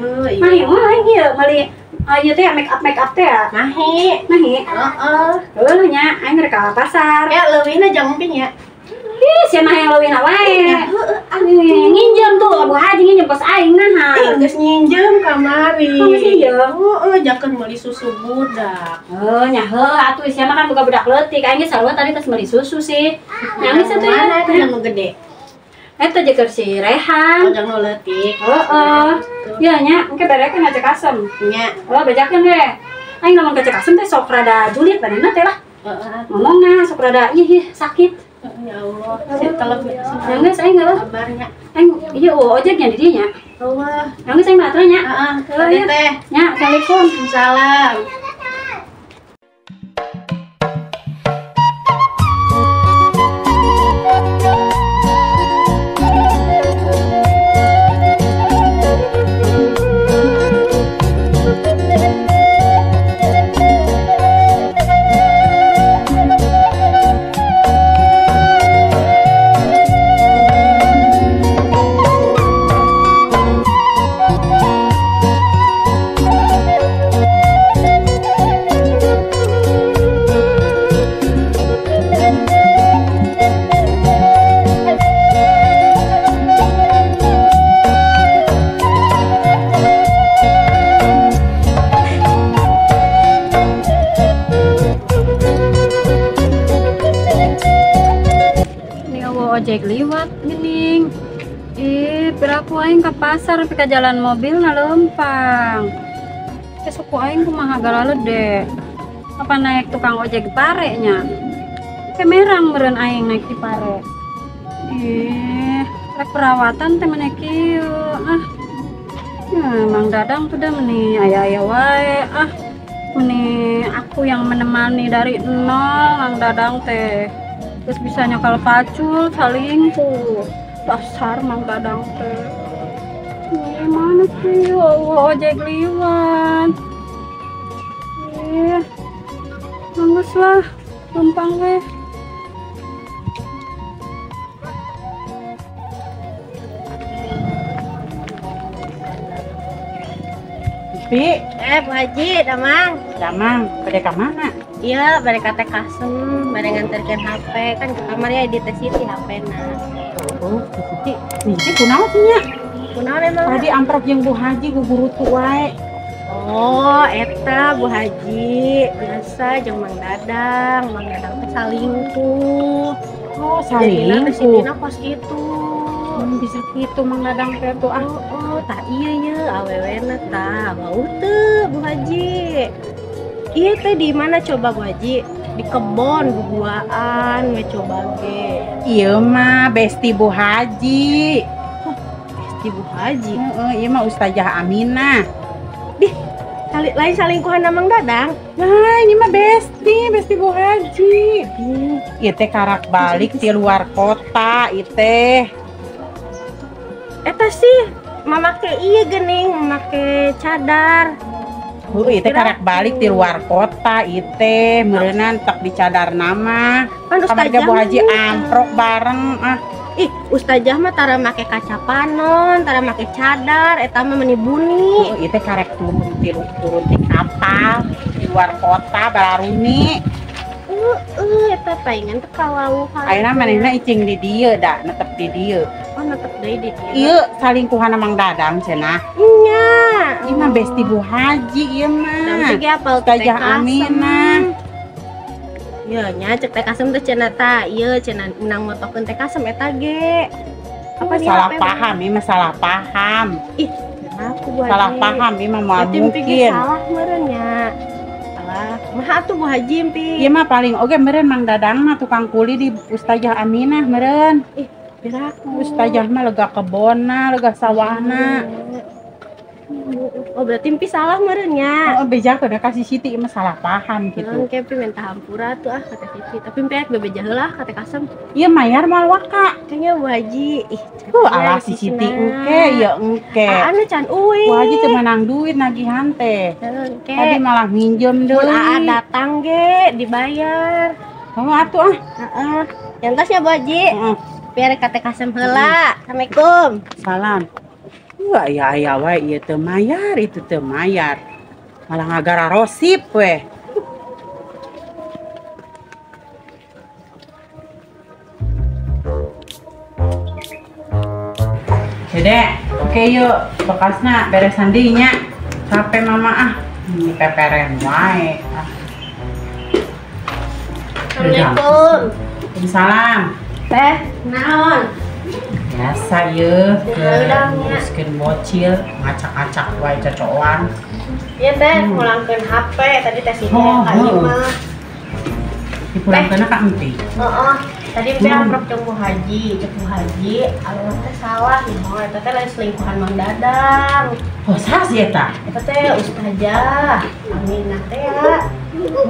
teh. Mahi mah aing ieu meuli ieu teh make up teh ya. Mahi. Mahi. Heeh. Heuh nya aing rek ka pasar. Ya leuwihna jang emping ya. Ih, sia mah yang leuwihna wae. Heeh, nginjem tuh Bu Haji nginjem kos aing naha. Ih, geus nginjem kamari. Geus nginjem. Heeh, jakeun meuli susu budak. Heuh, nya heuh atuh sia mah kan boga budak leutik. Aing ge sarua tadi tos meuli susu sih. Nangis atuh ya. Mana teh nu gede? Eta jeung si Rehan. Oh, jang nu leutik. Heeh. Ya nya, engke berekeun ka Cek Asem. Nya. Oh, bejakeun we. Aing lamun ka Cek Asem teh sok rada julid badanna teh lah. Heeh. Ngomongna sok rada ih sakit. Ya Allah, si telep nangis aing heuh. Kabarnya. Aing ieu ojek nya di dieu nya. Allah. Nangis aing mah atuh nya. Heeh, teh. Nya, Assalamualaikum. Salam. Ojek liwat geuning. Ih, piraku aing ka pasar tapi ka jalan mobil na leumpang. Besok ku aing kumaha galalede. Apa naik tukang ojek pare nya? Kemerang meureun aing naik di pare. Ih, rek perawatan teh meni kieu. Ah. Ya, Mang Dadang tuh dah meni aya-aya wae. Ah, meni aku yang menemani dari nol Mang Dadang teh. Terus bisa nyokal pacul, salingkuh. Dasar Mang Dadang teh. Gimana sih? Oh, ojek liwat. Bagus lah, numpang weh. Pi, Bu Haji, damang. Damang, pada ke mana? Iya, bade ka Teh Kasem, bade nganterkeun HP kan ke kamar ya di Teh Siti HP-na. Oh, Teh Siti. Siti kunaon sih nya? Kunaon emang? Tadi amprok jeung Bu Haji gugurutu wae. Oh, eta Bu Haji, biasa jeung Mang Dadang, Mang Dadang teh salingkuh. Oh, salingkuh. Teh Sitina kos kitu. Bisa kitu Mang Dadang teh tuh ah. Oh, tah iya ye awewena tah. Wau teu Bu Haji. Iya teh di mana coba Bu Haji? Di kebon bubuaan we coba ge. Iya mah besti Bu Haji. Huh, besti Bu Haji. Heeh, ieu mah Ustazah Aminah. Dih, lain salingkuhan Mang Dadang. Nah, ini mah besti Bu Haji. Ieu teh karak balik di luar kota ieu teh. Eta sih mamake ieu geuning, mamake cadar. Heuh, ieu teh karak balik di luar kota ieu teh meureunnan tak dicadar nama. Kan Ustazah Bu Haji amprok bareng ah. Ih, ustazah mah tara make kaca panon, tara make cadar, eta mah meni buni. Heuh, ieu teh karek turun ti kapal di luar kota bararuni. Heeh, eta paingan teh kalauhan. Ayeuna manehna icing di dieu da, netep di dieu. Oh, netep deui di dieu. Ieu salingkuhan Mang Dadang cenah. Nya. Ieu mah besti Bu Haji ieu mah. Tapi ge apal Teh Ustazah Aminah. Ya nya cek Teh Kasem teh cenah ta, ieu cenah menang motokeun Teh Kasem eta ge. Apa salah paham, ieu mah salah paham. Ih, aku Bu Haji. Salah paham ieu mah moal mungkin. Salah meureun nya. Salah. Kumaha atuh Bu Haji Pi? Ieu mah paling oge meureun Mang Dadang mah tukang kuli di Ustazah Aminah meureun. Ih, piraku. Ustazah mah lega kebonna, lega sawahna. Oh, berarti Empi salah meureun nya. Oh, bejakeun ka si Siti mah salah paham gitu. Engke Empi minta hampura tuh ah ka Teh Siti. Tapi Empi rek bebeja heula ka Teh Kasem. Ieu mayar moal waka. Kayaknya Bu Haji. Ih, alah si Siti engke ya engke. Anu can euy. Bu Haji teu meunang duit nagihan teh. Engke. Tadi malah minjem deui. Mun aa datang ge dibayar. Oh, atuh ah. Heeh. Yantos ya Bu Haji. Heeh. Biar ka Teh Kasem heula. Assalamualaikum. Salam. Aya-aya wae ieu teu mayar, itu teu mayar. Malah ngagara rosip weh. Dede, oke yuk, bekasna beresan deui nya. Capek mama ah, ini peperen wae. Assalamualaikum. Waalaikumsalam. Teh, naon? Biasa ye, nguruskeun bocil, ngacak-ngacak wae cocoan. Iya teh, ngulangkeun HP tadi teh sih ka ieu mah. Dipulangkeunna ka empi. Heeh. Tadi teh amprok jeung Bu Haji, cek Bu Haji, alurna teh salah nyaho eta teh lain selingkuhan Mang Dadang. Oh, saha sih eta? Eta teh Ustazah Aminah teh ya.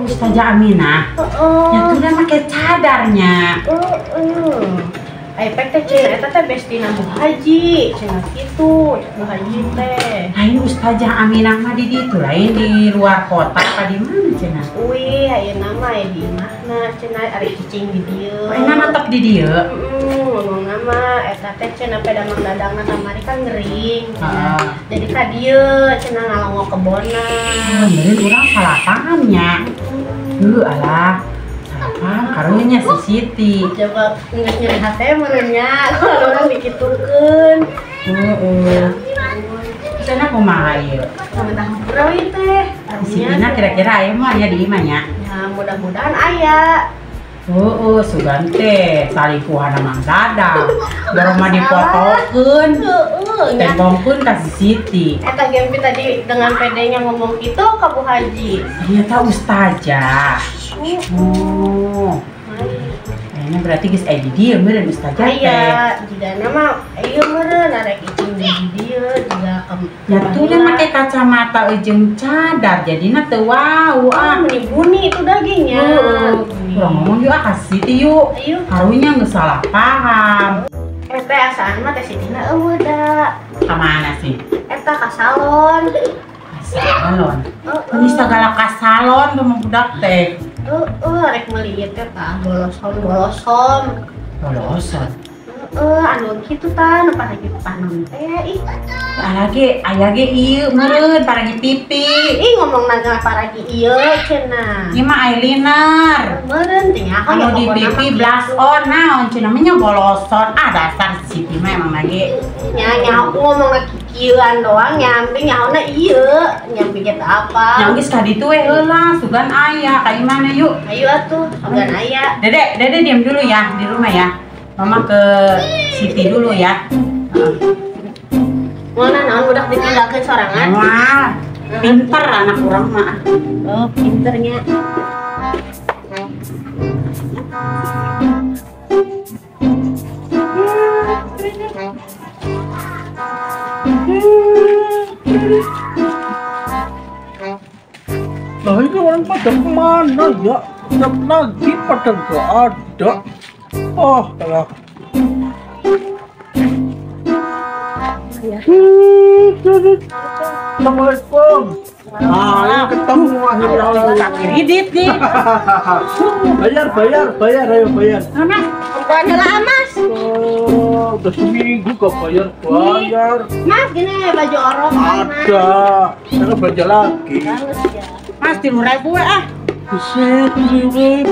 Ustazah Aminah? Heeh. Nya tuh make cadarnya. Heeh. Ai pek teh cenah eta teh bestina Bu Haji, cenah kitu cek Bu Haji teh. Lain Ustazah Aminah mah di ditu, lain di luar kota apa di mana cenah? Uih, ayeuna mah aya di imahna cenah ari cicing di dieu. Ayeuna mantep di dieu. Heeh, ngomongna mah eta teh cenah peda Mang Dadangna kamari kan ngering. Heeh. Jadi ka dieu cenah ngalongo kebonna. Meureun urang salah paham nya. Heuh alah. Paham karunya si Siti. Coba geus nyeri hate meureun nya, kalau urang dikitukeun. Heeh. Cenah kumaha ieu? Samentah hampura we teh. Si Tina kira-kira aya mah aya di imah nya. Ya mudah-mudahan aya. Heeh, sugan teh salingkuhan Mang Dadang. Baru mah dipotokeun. Heeh, tembongkeun ka si Siti. Eta Gempi tadi dengan pedenya ngomong gitu ka Bu Haji. Ternyata ustazah. Oh. Kayaknya berarti geus aya di dieu meureun ustazah teh. Aya, jigana mah ieu meureun arek icing di dieu jiga ka. Ya tuh dia make kacamata jeung cadar jadina teu wau ah. Meni buni itu dagingnya. Heeh. Urang ngomong yuk ah ka Siti yuk. Ayo. Karunya geus salah paham. Teh asaan mah teh Sitina eueuh da. Ka mana sih? Eta ka salon. Ka salon. Meni sagala ka salon tuh mah budak teh. Heeh, rek meuli ieu teh tah bolosom-bolosom. Bolosom. Heeh, anu kitu tah nu paragi panon teh ih. Paragi aya ge ieu meureun paragi pipi. Ih ngomongna ge paragi ieu cenah. Ieu mah eyeliner. Meureun teh nyaho anu di pipi blush on naon cenah mah nya boloson. Ah dasar Siti mah emang lagi. Nya nyaho ngomongna kikieuan doang nyampe nyahona ieu, nyampe ge teu apa. Nya geus ka ditu we heula sugan aya ka imana yuk. Ayo atuh, sugan aya. Dede, Dede diam dulu ya di rumah ya. Mama ke Siti dulu ya. Mana naon budak ditinggalkeun sorangan? Wah, pinter anak urang mah. Oh, pinternya. Nah ini orang pada kemana ya? Tetap lagi pada nggak ada. Oh, alah. Ya. Assalamualaikum. Ah, ketemu akhirnya. Kredit nih. Bayar, bayar, bayar, ayo bayar. Mana? Bukan lah, Mas. Oh, udah seminggu gak bayar, bayar. Mas, gini baju orok. Ada. Saya belanja lagi. Mas, 3.000 ah. Buset, 3.000.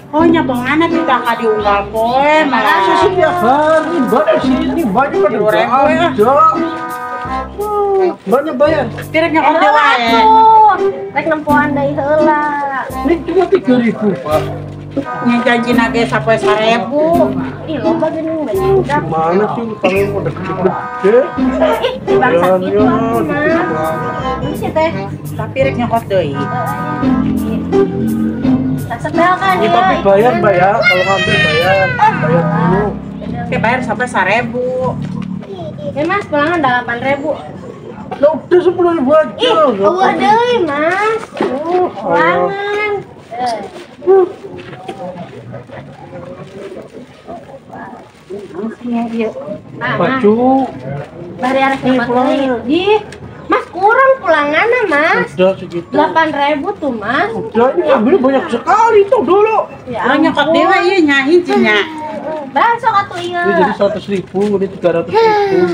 Oh, nyabonganna kita nggak diunggal poe malah. Saya setiap hari, mbak di sini, mbaknya pada nggak ada. Mbaknya bayar. Tidak nyokot dewa ya. Rek nempoan deui heula. Ini cuma 3.000, Pak. Nya janji nage sapoe 1.000. Ih, loba geuning baju budak. Gimana sih utangnya udah gede-gede? Ih, di bangsa kitu atuh mah. Ini teh. Tapi rek nyokot deui. Setel kan ya. Tapi bayar, Mbak ya. Kalau ngambil bayar, bayar dulu. Oke, bayar sampai 1.000. Ya Mas, pulangan 8.000. Lah udah 10.000 aja. Ih, eueuh deui, Mas. Pulangan. Baju. Bari arek nyokot deui. Mas kurang pulangannya Mas. Udah segitu. 8.000 tuh Mas. Udah ini ambil banyak sekali tuh dulu. Ya urang nyokot dewa ieu nya hiji nya. Besok atuh ieu. Ini jadi 100.000, ini 300.000.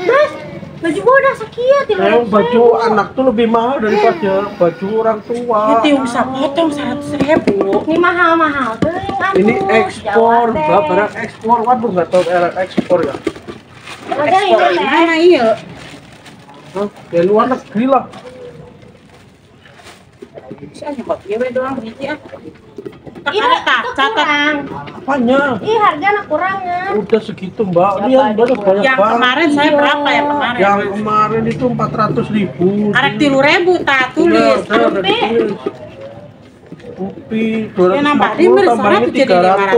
Mas, Baju bodas sakieu 300.000. Baju anak tuh lebih mahal daripada baju orang tua. Itu usah potong 100.000. Ini mahal-mahal tuh. Ini ekspor, barang ekspor. Waduh, nggak tahu era ekspor ya. Ekspor mana iya? Dari luar negeri lah. Saya nyoba ieu doang hiji ah. Iya, kurang. Apanya? Ih, harganya kurang ya. Udah segitu, Mbak. Ini yang banyak. Yang kemarin saya berapa ya kemarin? Yang kemarin itu 400.000. Arek 3.000 tak tulis. Rupi 250 tambahnya 300.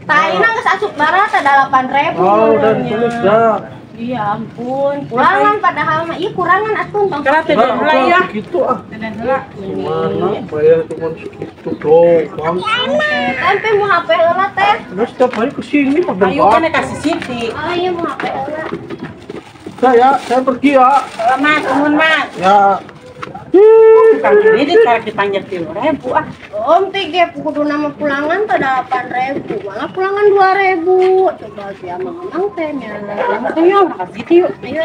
Tah ini geus asup barat ada 8.000. Oh, udah ditulis dah. Iya ampun, kurangan padahal mah. Iya kurangan atuh tong. Kalau mulai ya. Gitu ah. Gimana bayar cuma segitu doang. Tempe mau HP heula teh. Terus setiap hari kesini mah. Ayo kan kasih Siti. Oh iya mau HP heula. Saya pergi ya. Mas, nuhun Mas. Ya. Kang ini karek dipanggil 3.000 ah. Om teh ge kudu nama pulangan teh 8.000, malah pulangan 2.000. Coba si amang-amang teh nya. Ayo kasih Siti yuk. Ayo.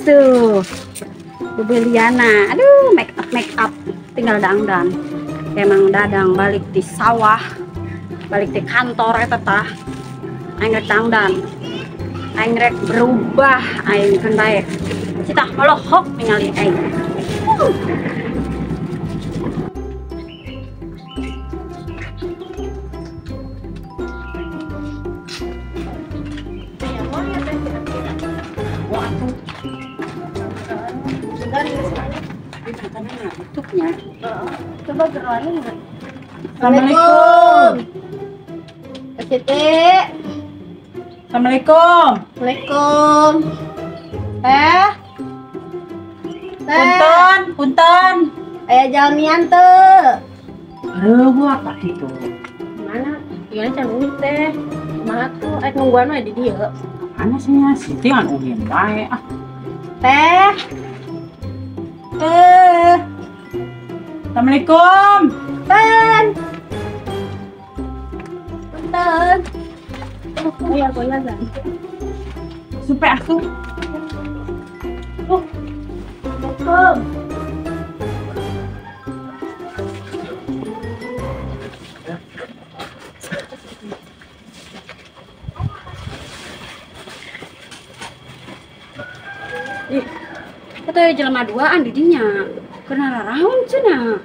Tuh Beliana, aduh make up tinggal dangdan. Emang dadang balik di sawah, balik di kantor eta tah. Aing rek dangdan, aing rek berubah, aing keun bae. Cita melohok ningali aing. Tutupnya. Coba geroannya enggak? Assalamualaikum. Siti. Assalamualaikum. Assalamualaikum. Teh. Punten, punten. Aya jalmian teu. Aduh, gua apa gitu? Mana? Ieu can uih teh. Kumaha tuh? Aya nungguan we di dieu. Mana sih nya Siti kan ulin wae ah. Teh. Teh. Assalamualaikum. Punten. Punten. Iya, goyang kan. Supaya aku. Assalamualaikum. Ih, eta jelema duaan di dinya. Keur naraon cenah.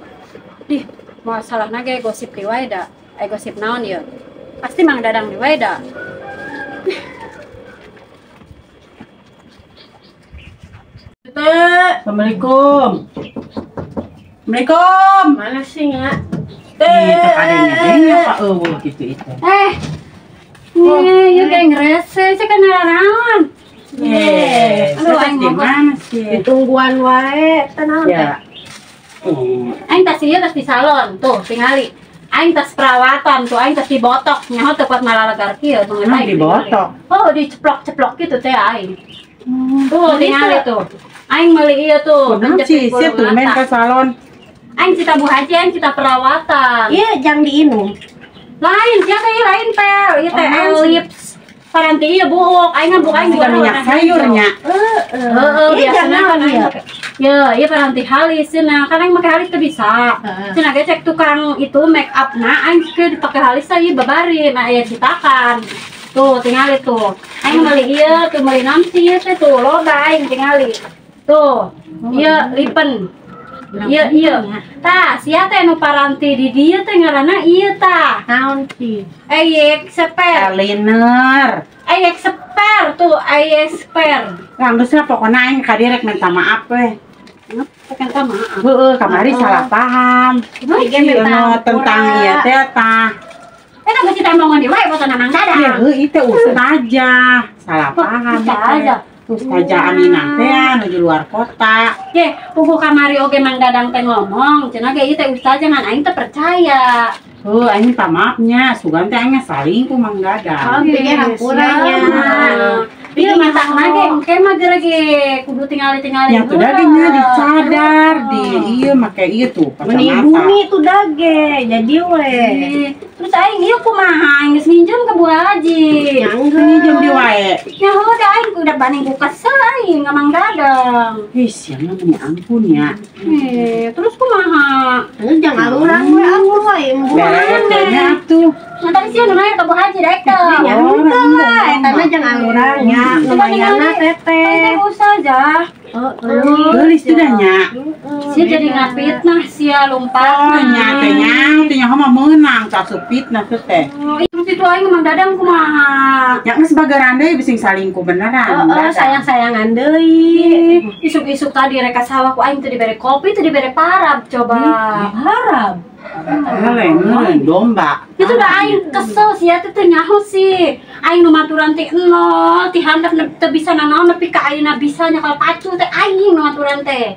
Dih, masalahna ge gosip di wae da. Aya gosip naon ieu? Pasti Mang Dadang di wae da. Teh, Assalamualaikum. Assalamualaikum. Mana sih, Nga? Teh, adanya apa eueuh gitu itu. Nih, ieu ge ngrese sih kana naraon. Aduh, aing gimana sih? Ditungguan wae, teh naon teh? Aing tas ieu tas di salon tuh, tingali. Aing tas perawatan tuh, aing tas dibotok, nyaho teu kuat malalegar kieu tuh aing dibotok. Oh, diceplok-ceplok gitu teh aing. Tuh, tingali tuh. Aing meuli ieu tuh, penjepit bulu mata. Main ke salon. Aing cita Bu Haji, aing cita perawatan. Iya, jang diinum. Lain, sia teh lain pel, ieu teh lips. Paranti ieu buuk, aing buuk aing minyak sayurnya. Heeh, biasana kan aing. Ya, ieu paranti halis cenah. Kan aing make halis teu bisa. Cenah ge cek tukang itu make up na aing ke dipake halis teh ieu babari, nah aya citakan. Tuh, tingali tuh. Aing meuli ieu, tuh meuli naon sih ieu teh tuh loba aing tingali. Tuh, ieu lipen. Ieu ieu. Tah, sia teh nu paranti di dieu teh ngaranna ieu tah. Naon sih? Eyek seper. Eyeliner. Eyek seper tuh, eyek seper. Langgeusna pokona aing ka dieu rek minta maaf we. Minta maaf. Heeh, kamari salah paham. Ieu tentang ieu teh tah. Eta geus ditambongan di wae botona Mang Dadang. Ya heuh ieu teh ustazah, salah paham. Ustazah. Ustazah Aminah teh anu di luar kota. Ye, puguh kamari oge Mang Dadang teh ngomong, cenah ge ieu teh ustazah ngan aing teh percaya. Heuh, aing minta maafnya, sugan teh aing salingkuh Mang Dadang. Oh, pikir hampuranya. Ieu matakna ge engke mah geura ge kudu tingali-tingali. Yang tuh dagingnya dicadar di ieu make ieu tuh kacamata. Meni bumi tuh dage, jadi we. Terus aing ieu kumaha aing geus minjem ke Bu Haji. Minjem di wae. Ya heuh da aing udah banding ku kesel aing ka Mang Dadang. Ih, sia mah meni ampun ya. Terus kumaha? Terus jangan alurang we aku wae. Beres tuh. Nah tadi sih nu nanya ke Bu Haji daek teh. Ya henteu lah, eta mah jangan alurang nya. Lumayanna teteh. Teh ustazah. Heeh. Geulis teh dah nya. Sia jadi ngapitnah sia lompat. Oh nya teh nya, teh nya mah meunang asup fitnah teh teh. Terus itu aing Mang Dadang kumaha? Nya geus bagaran deui bising salingkuh beneran. Heeh, sayang-sayangan deui. Isuk-isuk tadi rek ka sawah ku aing teu dibere kopi, teu dibere parab coba. Parab. Ngeleng domba. Itu udah aing kesel sih ya, teu nyaho sih. Aing nu maturan teh nol, ti handap teu bisa nanaon nepi ka ayeuna bisa nyakal pacu teh aing nu maturan teh.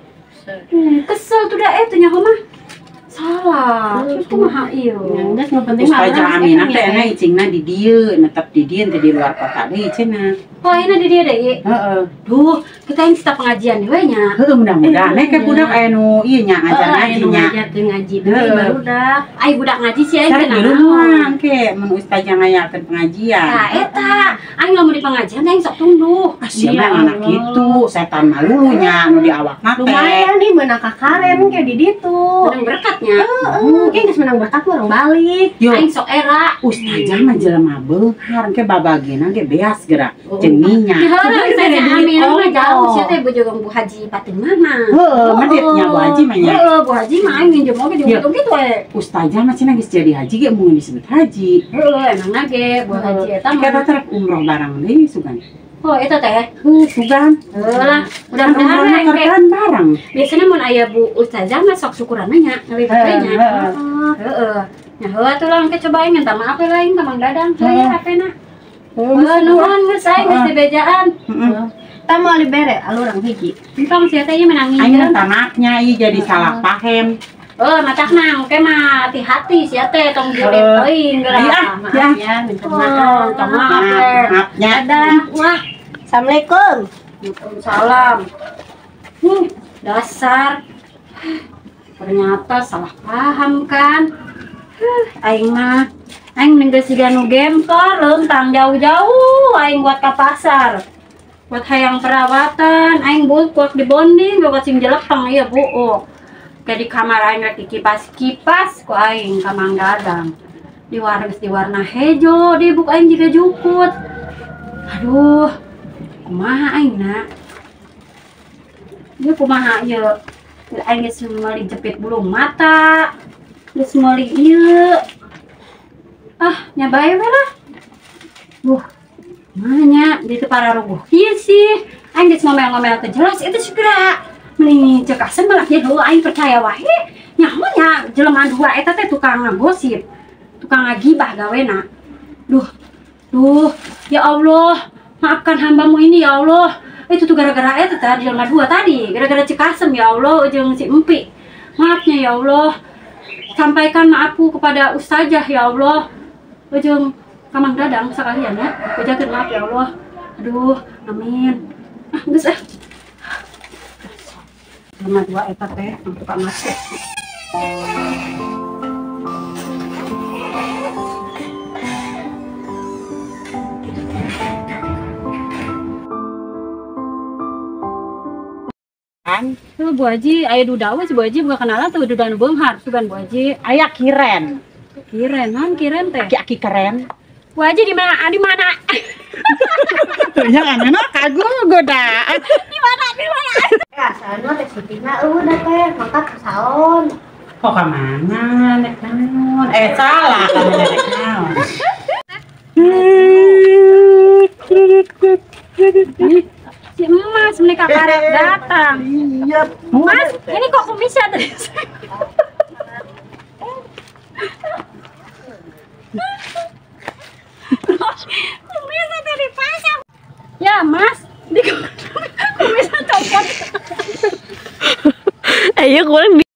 Kesel tuh dah teu nyaho mah. Salah. Terus kumaha ieu? Geus nu penting mah Ustazah Aminah teh ena icingna di dieu, netep di dieu teh di luar kota deui cenah. Oh, ayeuna di dieu deui. Heeh. Duh, kita yang setiap pengajian we nya. Heuh, mudah-mudahan nek budak aya nu ieu nya ngajar ngaji nya. Ngajarkeun ngaji deui barudak. Ai budak ngaji sih aing teh naon ke mun ustazah ngayakeun pengajian. Tah eta, aing lamun di pengajian aing sok tunduh. Ah, sia mah anak kitu, setan malulu nya nu di awakna teh. Lumayan nih meunang kakaren ke di ditu. Menang berkatnya. Heeh, ge geus menang berkat urang balik. Aing sok era. Ustazah mah jelema beunghar ke babagena ge beas geura jeung minyak. Heuh, Ustazah Aminah mah jauh sia teh bojogeun Bu Haji Fatimah mah. Heuh, meditnya Bu Haji mah nya. Heuh, Bu Haji mah aing minjem oge diuntung kitu we. Ustazah mah cenah geus jadi haji ge mun disebut haji. Heuh, emangna ge Bu Haji eta mah. Kita teh umroh barang deui sugan. Oh, eta teh. Heuh, sugan. Heuh lah, mudah-mudahan we kan barang. Biasanya mun aya Bu Ustazah mah sok syukuranna nya, ngalih nya. Heeh. Nya heuh atuh lah engke coba aing minta maaf we aing ka Mang Dadang. Heuh ya HP-na. Heuh, nuhun geus aing geus dibejaan. Heeh. Tah moal dibere alurang hiji. Entong sia teh ieu menang Aing minta maafnya ieu jadi salah paham. Oh, matakna engke mah hati-hati sia teh tong julid teuing geura. Maaf ya, minta maaf. Minta maaf. Maafnya. Dadah. Wah. Assalamualaikum. Waalaikumsalam. Dasar. Ternyata salah paham kan. Aing mah aing mending geus siga nu gempor leuntang jauh-jauh aing buat ka pasar. Buat hayang perawatan, aing buat di bonding, buat sing jelepeng ieu buuk. Jadi kamar aing rek kipas-kipas ku aing ka Mang Dadang. Di warna geus di warna hejo, di buk aing jiga jukut. Aduh, kumaha aing na? Ieu kumaha ieu? Aing geus meuli jepit bulu mata. Geus meuli ieu. Ah, nya bae we lah. Duh, kumaha nya? Di teu pararuguh kieu sih. Aing geus ngomel-ngomel teu jelas itu segera. Meni cek asem malah nya heuh aing percaya wae. Nyaho nya jelema dua eta teh tukang ngagosip, tukang ngagibah gawena. Duh, duh, ya Allah, maafkan hambamu ini ya Allah. Itu tuh gara-gara eta teh jelema dua tadi, gara-gara cek asem ya Allah jeung si Empi. Maafnya ya Allah. Sampaikan maafku kepada ustazah ya Allah. Ujung ka Mang Dadang sekalian ya. Ujakeun maaf ya Allah. Aduh, amin. Ah, geus ah. Jelema dua eta teh tukang ngasih. kenalan. Tuh Bu Haji, aya duda we si Bu Haji buka kenalan tuh duda nu beunghar sugan Bu Haji. Aya kiren. Kiren, naon kiren teh? Aki-aki keren. Bu Haji di mana? Di mana? Tuh nya anehna kagugu da. Di mana? Di mana? Ya, asalna teh Sitina eueuh da teh, mangkat ke salon. Kok ka mana nek naon? Eh salah ka mana nek naon. Si Emas mereka karek datang. Iya, Mas, ini kok kumisnya terus? Kumisnya dari pasang. Ya, Mas, di kumisnya copot. Ayo kurang.